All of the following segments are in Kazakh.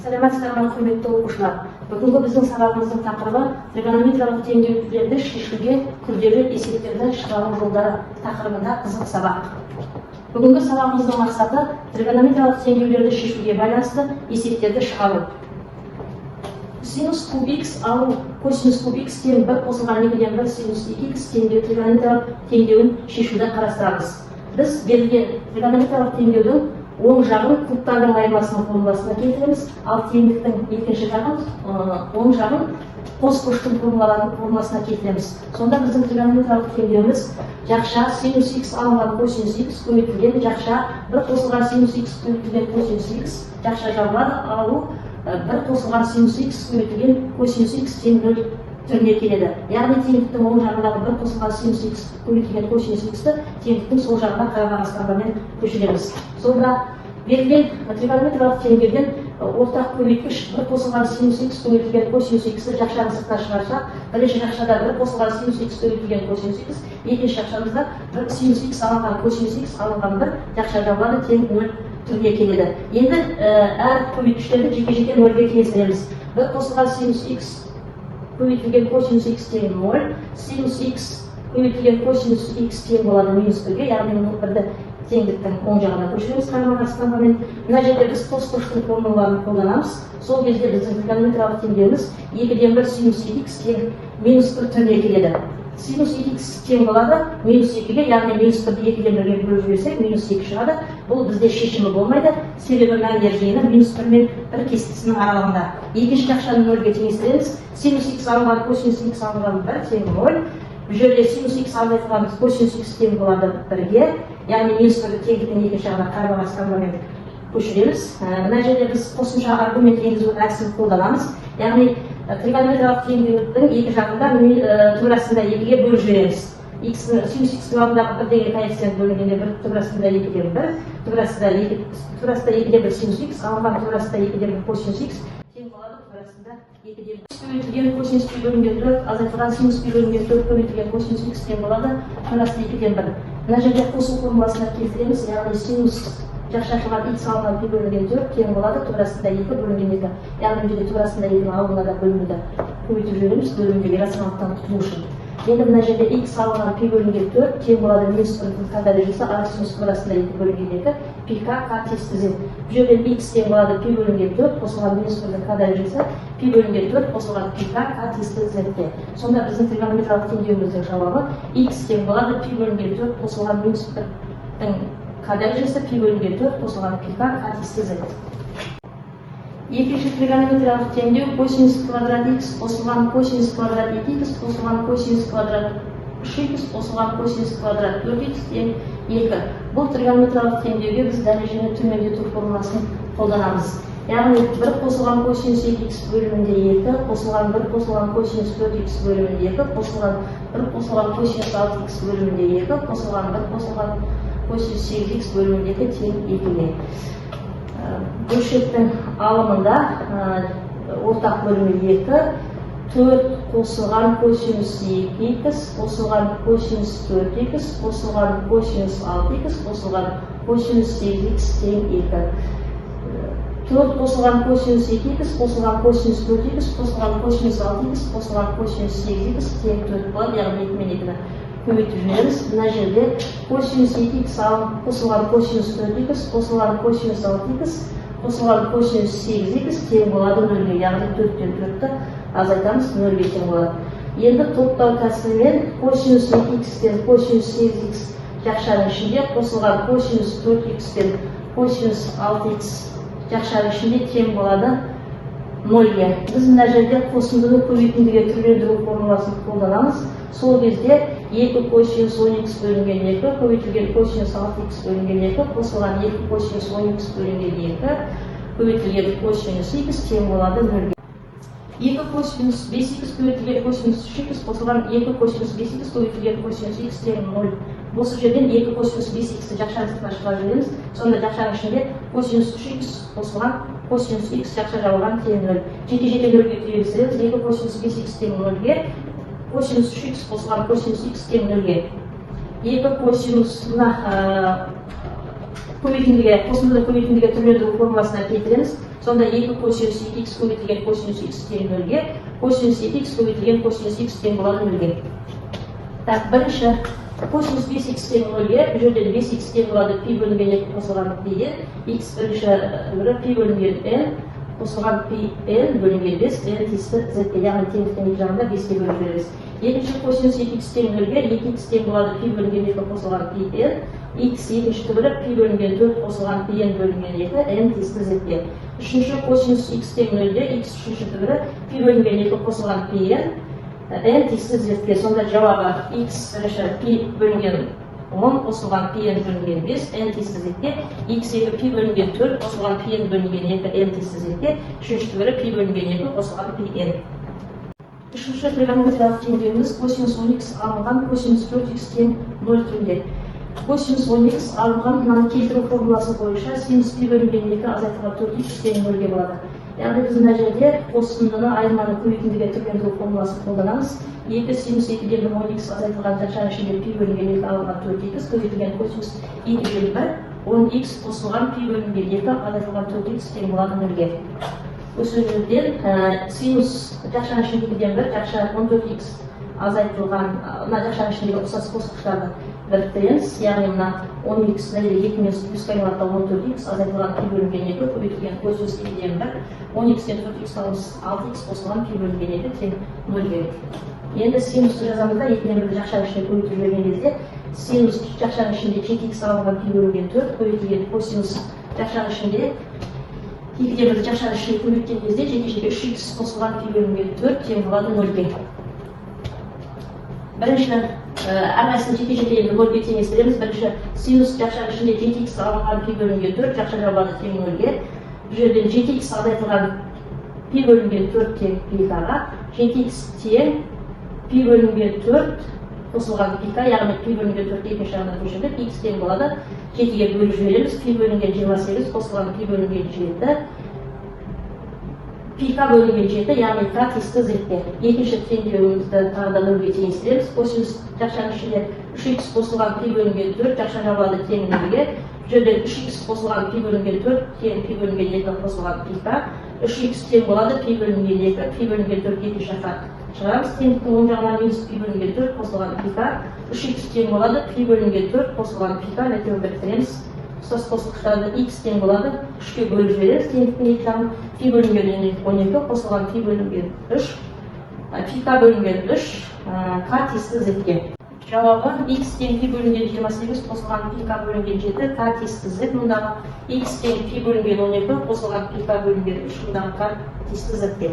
Саламатсыздар ма, құрметті оқушылар! Бүгінгі біздің сабағымыздың тақырыбы тригонометриялық теңдеулерді шешуге күрделі есептерді шығару жолдары тақырыбында қызық сабақ. Бүгінгі сабағымыздың мақсаты тригонометриялық теңдеулерді шешуге байланысты есептерді шығару. Синус куб х алу косинус куб х тең 1 қосылған 2-ден 1 синус 2х теңдеу тригонометриялық теңдеуін шешуді қарастырамыз. Біз берілген тригонометриялық теңдеудің оң жағын кубтардың айырмасының формуласына келтіреміз, ал теңдіктің екінші жағын, оң жағын қос бұрыштың формуласына келтіреміз. Сонда біздің тригонометриялық теңдеуіміз жақша синус х алынған косинус х көбейтілген жақша 1 қосылған синус х көбейтілген косинус х жақша жабылады алу 1 қосылған синус х көбейтілген косинус х тең 0 түріне келеді. Яғни теңдіктің оң жағындағы 1 қосылған синус х көбейтілген косинус х-ті теңдіктің сол жағына қарама-қарсы таңбамен көшіреміз. Сонда берілген тригонометриялық теңдеуден ортақ көбейткіш 1 қосылған синус х көбейтілген косинус х-ті жақшаның сыртына шығарсақ, бірінші жақшада 1 қосылған синус х көбейтілген косинус х, екінші жақшамызда 1 синус х алынған косинус х алынған 1 жақша жабылады тең 0 түріне келеді. Енді әр көбейткіштерді жеке-жеке нөлге теңестіреміз. 1 қосылған синус х көбейтілген косинус х тең 0, синус х көбейтілген косинус х тең болады минус 1-ге, яғни мұны бірді теңдіктің оң жағына көшіреміз қарама-қарсы таңбамен. Мына жерде біз қос бұрыштың формулаларын қолданамыз. Сол кезде біздің тригонометриялық теңдеуіміз 2-ден 1 синус 2х тең минус 1 түріне келеді. Синус 2х тең болады минус 2-ге, яғни минус 1-ді 2-ден 1-ге бөліп жіберсек, минус 2 шығады. Бұл бізде шешімі болмайды, себебі мәндер жиыны минус 1 мен 1 кесіндісінің аралығында. Екінші жақшаны нөлге теңестіреміз. Синус х алынған косинус х алынған 1 тең 0. Бұл жерде синус х азайтылған косинус х тең болады 1-ге, яғни минус 1-ді теңдіктің екінші жағына қарама-қарсы таңбамен көшіреміз. Мына жерде біз қосымша аргумент енгізу әдісін қолданамыз, яғни тригонометриялық теңдеудің екі жағында түбір астында екіге бөліп жібереміз. X синус х алдындағы бір деген коэффициент бөлінгенде бір түбір астында 2-ден 1, түбір астында екі, түбір астында 2-ден 1 синус х алынған түбір астында 2-ден 1 косинус х тең болады түбір астында 2-ден 1 көбейтілген косинус пи бөлінген 4 азайтылған синус пи бөлінген 4 көбейтілген косинус х тең болады түбір астында 2-ден 1. Мына жерде қосу формуласына келтіреміз, яғни синус жақша ашылған х алынған пи бөлінген 4 тең болады түбір астында 2 бөлінген 2, яғни мына жерде түбір астында 2-нің алдына да бөлінуді көбейтіп жібереміз, бөлімдегі иррационалдықтан құтылу үшін. Енді мына жерде х алынған пи бөлінген 4 тең болады минус 1-дің к дәрежесі арксинус түбір астында 2 бөлінген 2 пи к к тиісті z. Бұл жерден х тең болады пи бөлінген 4 қосылған минус 1-дің к дәрежесі пи бөлінген 4 қосылған пи к к тиісті z-ге. Сонда біздің тригонометриялық теңдеуіміздің жауабы х тең болады пи бөлінген 4 қосылған минус 1-дің к дәрежесі пи бөлінген 4 қосылған пи к к тиісті z. Екінші тригонометриялық теңдеу косинус квадрат х қосылған косинус квадрат 2х қосылған косинус квадрат 3х қосылған косинус квадрат 4х тең 2. Бұл тригонометриялық теңдеуге біз дәрежені төмендету формуласын қолданамыз. Яғни 1 қосылған косинус 2х бөлімінде 2 қосылған 1 қосылған косинус 4х бөлімінде 2 қосылған 1 қосылған косинус 6х бөлімінде 2 қосылған 1 қосылған косинус 8х бөлімінде 2 тең 2-ге. Бөлшектің алымында ортақ бөлімі 2, 4 қосылған косинус 2х қосылған косинус 4х қосылған косинус 6х қосылған косинус 8х тең 2. 4 қосылған косинус 2х қосылған косинус 4х қосылған косинус 6х қосылған косинус 8х тең 4 болады, яғни 2 мен 2-ні көбейтіп жібереміз. Мына жерде косинус 2х қосылған косинус 4х қосылған косинус 6х қосылған косинус 8х тең болады нөлге, яғни 4-тен 4-ті азайтамыз, нөлге тең болады. Енді топтау тәсілімен косинус 2х пен косинус 8х жақшаның ішінде қосылған косинус 4х пен косинус 6х жақшаның ішінде тең болады нөлге. Біз мына жерде қосындыны көбейтіндіге түрлендіру формуласын қолданамыз. Сол кезде 2 косинус 10х бөлінген 2 көбейтілген косинус 6х бөлінген 2 қосылған 2 косинус 10х бөлінген 2 көбейтілген косинус х тең болады нөлге. 2 косинус 5х көбейтілген косинус 3х қосылған 2 косинус 5х көбейтілген косинус х тең 0. Осы жерден 2 косинус 5х-ті жақшаның сыртына шығарып жібереміз. Сонда жақшаның ішінде косинус 3х қосылған косинус х жақша жабылған тең 0. Жеке жеке нөлге теңестіреміз. 2 косинус 5х тең 0-ге, косинус 3х қосылған косинус х тең 0-ге. 2 косинус мына көбейтіндіге, қосындыны көбейтіндіге түрлендіру формуласына келтіреміз. Сонда 2 косинус 2х көбейтілген косинус х тең 0-ге, косинус 2х көбейтілген косинус х тең болады 0-ге. Так, бірінші косинус 5х тең 0-ге, бұл жерде 5х тең болады пи бөлінген 2 қосылған пи n, х бірінші түбірі пи бөлінген n қосылған пи n бөлінген 5, n тиісті z-ге, яғни теңдіктің екі жағында 5-ке бөліп жібереміз. Екінші косинус 2х тең 0-ге, 2х тең болады пи бөлінген 2 қосылған пи n, х екінші түбірі пи бөлінген 4 қосылған пи n бөлінген 2, n тиісті z-ге. Үшінші косинус х тең 0-ге, х үшінші түбірі пи бөлінген 2 қосылған пи n, n тиісті z-ге. Сонда жауабы х бірінші пи бөлінген 10 қосылған пи n бөлінген 5, n тиісті z-ге, х екі пи бөлінген 4 қосылған пи n бөлінген 2, n тиісті z-ге, үшінші түбірі пи бөлінген 2 қосылған пи n. Үшінші тригонометриялық теңдеуіміз косинус 10х алынған косинус 4х тең 0 түрінде. Косинус 10х алынған, мынаны келтіру формуласы бойынша синус пи бөлінген 2 азайтылған 4х тең 0-ге болады. Яғни біз мына жерде қосындыны айырманы көбейтіндіге түрлендіру формуласын қолданамыз. 2 синус 2-ден 1 10х азайтылған жақшаның ішінде пи бөлінген 2 алынған 4х көбейтілген косинус 2-ден 1 10х қосылған пи бөлінген 2 азайтылған 4х тең болады 0-ге. Осы жерден синус жақшаның ішінде 2-ден 1 жақша 14х азайтылған, мына жақшаның ішіндегі ұқсас қосқыштарды біріктіреміз. Яғни мына 10х мына жерде 2 мен плюс айналады, 14х азайтылған пи бөлінген 2 көбейтілген косинус 2-ден 1 10х-тен 4х аламыз, 6х қосылған пи бөлінген 2 тең 0-ге. Енді синусты жазамыз да, 2-ден 1-ді жақшаның ішіне көбейтіп жіберген кезде синус жақшаның ішінде 7х алынған пи бөлінген 4 көбейтілген косинус жақшаның ішінде 2-ден 1-ді жақшаның ішіне көбейткен кезде жеке-жеке 3х қосылған пи бөлінген 4 тең болады 0-ге. Бірінші әрқайсысын жеке-жеке енді 0-ге теңестіреміз. Бірінші синус жақшаның ішінде 7х алынған пи бөлінген 4 жақша жабылады тең 0-ге. Бұл жерден 7х азайтылған пи бөлінген 4 тең пи к-ға, 7х тең пи бөлінген 4 қосылған пи к, яғни пи бөлінген 4 екінші жағына көшірдік, х тең болады 7-ге бөліп жібереміз, пи бөлінген 28 қосылған пи бөлінген 7, пи к бөлінген 7, яғни к тиісті z-ге. Екінші теңдеуімізді тағы да 0-ге теңестіреміз. Косинус жақшаның ішінде 3х қосылған пи бөлінген 4 жақша жабылады тең 0-ге. Бұл жерден 3х қосылған пи бөлінген 4 тең пи бөлінген 2 қосылған пи к, 3х тең болады пи бөлінген 2, пи бөлінген 4 екінші жаққа шығарамыз, теңдіктің оң жағынан минус пи бөлінген 4 қосылған пи к, 3х тең болады пи бөлінген 4 қосылған пи к, екеуін біріктіреміз. Ұқсас қосқыштарды х тең болады 3-ке бөліп жібереміз, теңдіктің екі жағын пи бөлінген 12 қосылған пи бөлінген 3, пи к бөлінген 3, к тиісті z-ге. Жауабы х тең пи бөлінген 28 қосылған пи к бөлінген 7, к тиісті z мұндағы, х тең пи бөлінген 12 қосылған пи к бөлінген 3, мұндағы к тиісті z-ге.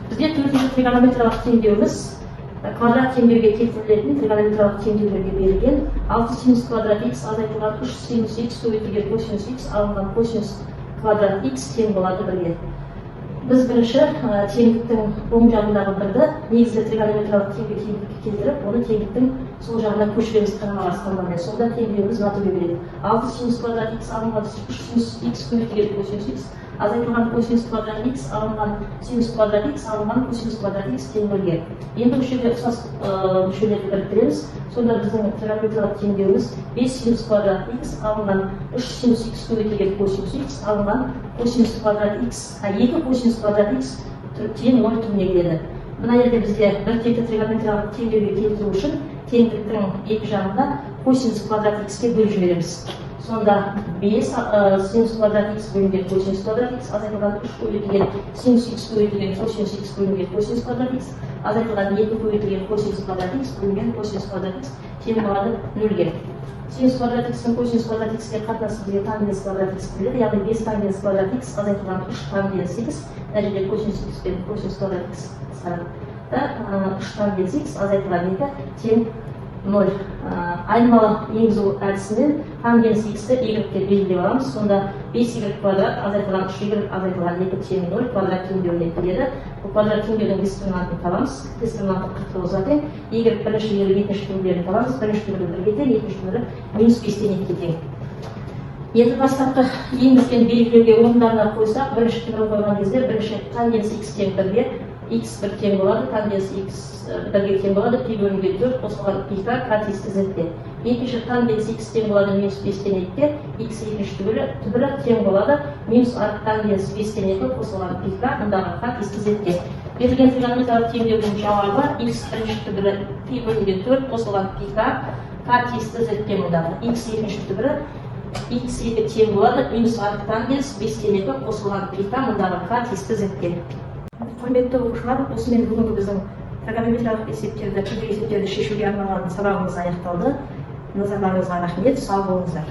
Бізде төртінші тригонометриялық теңдеуіміз квадрат теңдеуге келтірілетін тригонометриялық теңдеулерге берілген 6 синус квадрат х азайтылған 3 синус х көбейтілген косинус х алынған косинус квадрат х тең болады 1-ге. Біз бірінші теңдіктің оң жағындағы бірді негізгі тригонометриялық теңдеуге келтіріп, оны теңдіктің сол жағына көшіреміз қарама-қарсы таңбамен. Сонда теңдеуіміз мына түрге береді: 6 синус квадрат х алынған 3 синус х көбейтілген косинус х азайтылған косинус квадрат х алынған синус квадрат х алынған косинус квадрат х тең 0-ге. Енді осы жерде ұқсас мүшелерді біріктіреміз. Сонда біздің тригонометриялық теңдеуіміз 5 синус квадрат х алынған 3 синус х көбейтілген косинус х алынған косинус квадрат х, 2 косинус квадрат х тең 0 түріне келеді. Мына жерде бізде бір текті тригонометриялық теңдеуге келтіру үшін теңдіктің екі жағында косинус квадрат х-ке бөліп жібереміз. Сонда 5 синус квадрат х бөлінген косинус квадрат х азайтылған 3 көбейтілген синус х көбейтілген косинус х бөлінген косинус квадрат х азайтылған 2 көбейтілген косинус квадрат х бөлінген косинус квадрат х тең болады 0-ге. Синус квадрат х-тің косинус квадрат х-ке қатынасы бізге тангенс квадрат х береді, яғни 5 тангенс квадрат х азайтылған 3 тангенс х, мына жерде косинус х пен косинус квадрат х қысқарады да, 3 тангенс х азайтылған 2 тең 0. Айнымалы енгізу әдісімен тангенс х-ті y деп белгілеп аламыз. Сонда 5y квадрат азайтылған 3y азайтылған 2 тең 0 квадрат теңдеуіне келеді. Бұл квадрат теңдеудің дискриминантын табамыз. Дискриминанты 49-ға тең. Y бірінші, y екінші түбірлерін табамыз. Бірінші түбірі 1-ге тең, екінші түбірі минус 5-тен 2-ге тең. Енді бастапқы енгізген белгілеуге орындарына қойсақ, бірінші түбірін қойған кезде бірінші тангенс х тең 1-ге, х 1 тең болады, тангенс х 1-ге тең болады, пи бөлінген 4 қосылған пи к, к тиісті z-те. Екінші тангенс х тең болады минус бестен екіге, х екінші түбірі тең болады минус арктангенс бестен екі қосылған пи к, мұндағы к тиісті z-ге. Берілген тригонометриялық теңдеудің жауабы х бірінші түбірі пи бөлінген төрт қосылған пи к, к тиісті z-ге, мұндағы х екінші түбірі х екі тең болады минус арктангенс бестен екі қосылған пи к, мұндағы к тиісті z-ге. Құрметті оқушылар, осымен бүгінгі біздің тригонометриялық есептерді, күрделі есептерді шешуге арналған сабағымыз аяқталды. Назарларыңызға рахмет, сау болыңыздар.